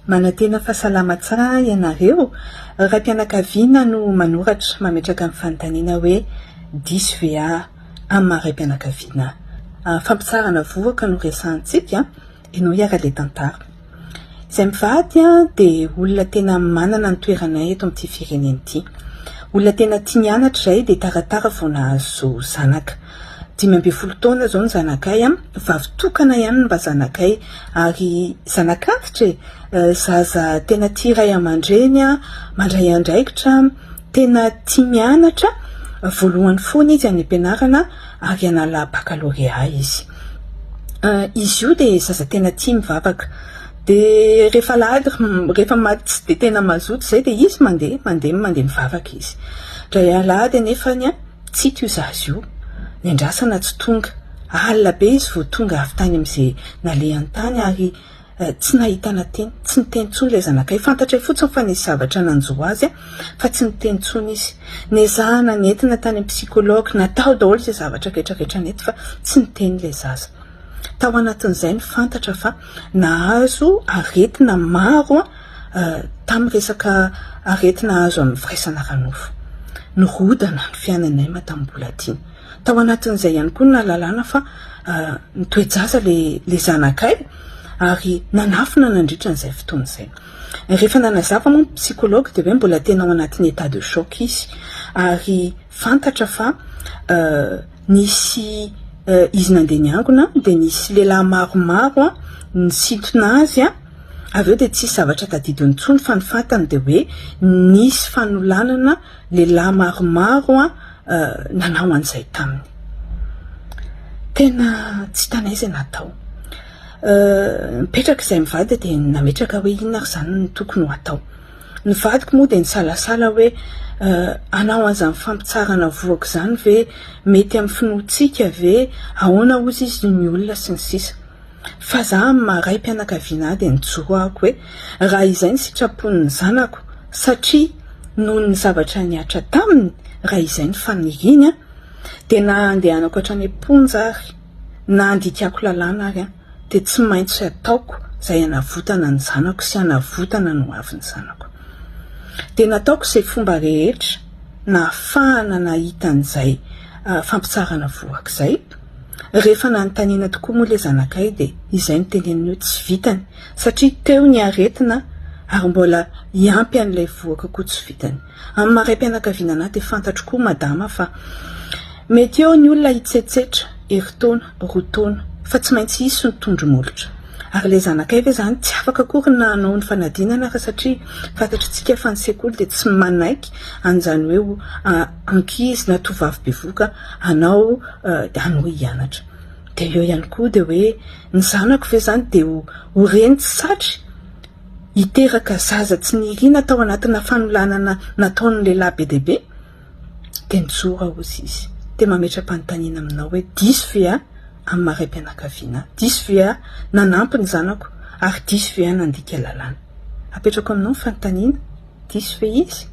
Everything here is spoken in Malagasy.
Manantena fa salama tsara ianareo. Raim-pianakaviana no manoratra, mametraka ny fanontaniana hoe diso ve aho amin'ny maha raim-pianakaviana ahy? Fampitsaharana vohoka no resahantsika, henoy ary ilay tantara. Izay mivady dia olona tena manana ny toeranay eto amin'ity firenena ity. Olona tena tia mianatra izahay dia taratara vao nahazo zanaka. 15 taona izao ny zanakay, vavy tokana ihany ny mba zanakay ary zanak'antitra e! Zaza tena tia ray aman-dreny, mandray andraikitra, tena tia mianatra, voalohany foana izy any am-pianarana ary hanala baccalauréat izy. Izy io dia zaza tena tia mivavaka, dia rehefa alahady rehefa tsy dia tena mazoto izay dia izy mandeha, mandeha mandeha mivavaka izy. Indray alahady anefany an, tsy hita io zaza io, nendrasana tsy tonga, alina be izy vao tonga avy tany amin'izay nalehany tany ary Tsy nahitana teny, tsy niteny intsony ilay zanakay. Fantatray fotsiny fa nisy zavatra nanjo azy fa tsy niteny intsony izy. Nezahana nentina tany amin'ny psychologue, natao daholo izay zavatra rehetra rehetra nety fa tsy niteny ilay zaza. Tao anatin'izay no fantatra fa nahazo aretina maro tamin'ny resaka aretina azo amin'ny firaisana ara-nofo. Nirodana ny fiainanay Madame Mbolatiana. Tao anatin'izay ihany koa no nahalalana fa nitoe-jaza ilay zanakay ary nanafina nandritra an'izay fotoana izay. Rehefa nanazava moa ny psychologue dia hoe mbola tena ao anatin'ny état de choc izy ary fantatra fa nisy izy nandeha niangona dia nisy lehilahy maromaro nisintona azy avy eo dia tsisy zavatra tadidiny intsony fa ny fantany dia hoe nisy fanolanana lehilahy maromaro nanao an'izay taminy. Tena tsy hitanay izay natao. Nipetraka izahay mivady dia nametraka hoe inona ary izany no tokony ho atao. Ny vadiko moa dia nisalasala hoe hanao an'izany fampitsaharana vohoka izany ve, mety amin'ny finoantsika ve, ahoana hozy izy ny olona sy ny sisa. Fa za amin'ny maha raim-pianakaviana ahy dia nijoro ahako hoe raha izay ny sitrapon'ny zanako satria noho ny zavatra nihatra taminy raha izay ny faniriany an, dia na handehanako hatrany am-ponja ary na handikako lalàna ary an, dia tsy maintsy ataoko izay hanavotana ny zanako sy hanavotana ny hoavin'ny zanako. Dia nataoko izay fomba rehetra nahafahana nahita an'izay fampitsarana vohoka izay. Rehefa nanontaniana tokoa moa ilay zanakay dia izay no teneniny hoe tsy vitany satria teo ny aretina ary mbola hiampy an'ilay vohoka koa tsy vitany. Amin'ny maha raim-pianakaviana anah dia fantatro koa madama fa mety eo ny olona hitsetsetra herintaona, roa taona fa tsy maintsy hisy ny tondro-molotra. Ary ilay zanakay ve izany tsy afaka akory na hanao ny fanadinana ary satria fantatritsika fa ny sekoly dia tsy manaiky an'izany hoe ankizy na tovovavy bevohoka hanao hanohy hianatra. Dia eo ihany koa dia hoe ny zanako ve izany dia ho reny tsy satry hiteraka zaza tsy nirina tao anatina fanolanana nataon'ny lehilahy be dia be? Dia nijoro aho hozy izy. Dia mametra-panontaniana aminao hoe diso ve aho amin'ny maha raim-pianakaviana ahy? Diso ve aho nanampy ny zanako? Ary diso ve aho nandika lalàna? Apetrako aminao ny fanontaniana, diso ve izy?